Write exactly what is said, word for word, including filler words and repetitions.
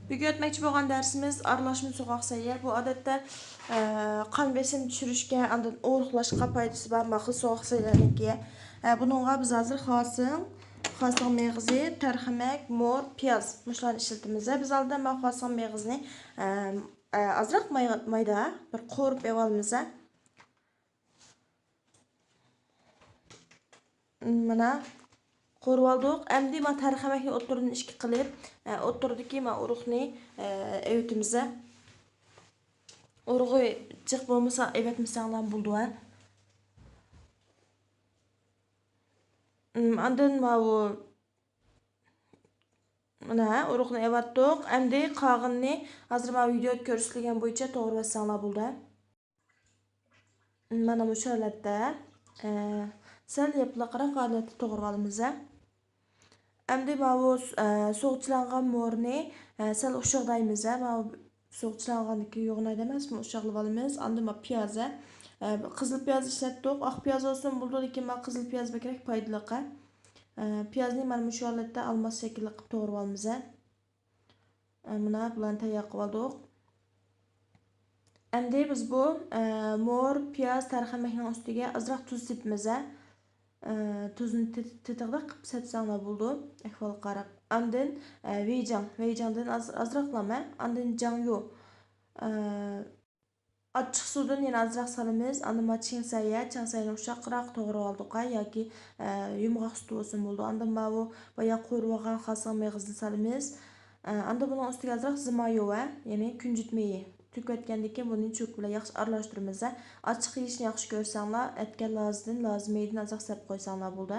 بۈگۈن ئۆتمەكچى بولغان دەرسىمىز ئارىلاشما سوغۇق سەيلە. بۇ ئادەتتە، ئە، قان بېسىم چۈشۈرۈشكە، ئاندىن ئورۇقلاشقا پايدىسى بار ماخسۇس سوغۇق سەيلەنىڭكى. ئە، بۇنىڭغا بىز ھازىر خاسىڭ، خاسىڭ مېغىزى، تەرخەمەك، مور، پىياز، مۇشۇلارنى ئىشلىتىمىز. بىز ئالدىن مانا خاسىڭ مېغىزىنى، ئە، ئە، ئازراق ماي-، مايدا بىر قورۇپ ئېۋالىمىز. مانا قورۇۋالدۇق. ئەمدى مانا تەرخەمەكنى ئوتتۇرىدىن ئىككى قىلىپ، ئە، ئوتتۇرىدىكى مانا ئۇرۇقنى، ئە، ئېۋىتىمىز. ئۇرۇقى جىق بولمىسا ئېۋەتمىسەڭلار بولىدۇ، ھە. ئاندىن ماۋۇ، مانا ئۇرۇقنى ئېۋەتتۇق. ئەمدى قالغىنىنى ھازىر مانا ۋىدېئودا كۆرسىتىلگەن بويىچە توغرىۋەتسەڭلار بولىدۇ، ھە. مانا مۇشۇ ھالەتتە، ئە، سەل ياپىلاقراق ھالەتتە توغرىۋالىمىز. ئەمدى ماۋۇ، ئە، سوغۇقچىلانغان مورنى، ئە، سەل ئۇششاقلايمىز. ماۋۇ سوغۇقچىلانغاندىكى يوغىنايدۇ ئەمەسمۇ، ئۇششاقلىۋالىمىز. ئاندىن مانا پىياز، ئە، قىزىل پىياز ئىشلەتتۇق. ئاق پىياز بولسىمۇ بولىدۇ، لېكىن مانا قىزىل پىياز بەكرەك پايدىلىق. ئە، پىيازنى مانا مۇشۇ ھالەتتە ئالماس شەكىلدە قىلىپ توغرىۋالىمىز. ئە، مانا بۇلارنى تەييار قىلىۋالدۇق. ئەمدى بىز بۇ، ئە، مور، پىياز، تەرخەمەكنىڭ ئۈستىگە ئازراق تۇز سېپىمىز، ئە. ئە، تۇزنى تېت-، تېتىغۇدەك قىلىپ سەپسەڭلار بولىدۇ، ئەھۋالغا قاراپ. ئاندىن، ئە، ۋېيجاڭ، ۋېيجاڭدىن ئاز-، ئازراقلام، ئە. ئاندىن جاڭيۇ، ئە، ئاچچىق سۇدىن يەنە ئازراق سالىمىز. ئاندىن مانا چىڭسەييە، چىڭسەييەنى ئۇششاقراق توغرىۋالدۇق، ھە، ياكى، ئە، يۇمغاق سۈتى بولسىمۇ بولىدۇ. ئاندىن ماۋۇ بايا قورۇۋالغان خاسىڭ مېغىزىنى سالىمىز. ئە، ئاندىن بۇنىڭ ئۈستىگە ئازراق زىمايوۋا، يەنى كۈنجۈت مېيى تۆكۈۋەتكەندىن كېيىن بۇنى چوكا بىلەن ياخشى ئارىلاشتۇرىمىز، ھە. ئاچچىق يېيىشنى ياخشى كۆرسەڭلار، ئەتكەن لازىدىن، لازا مېيىدىن ئازراق سەپ قويساڭلار بولىدۇ.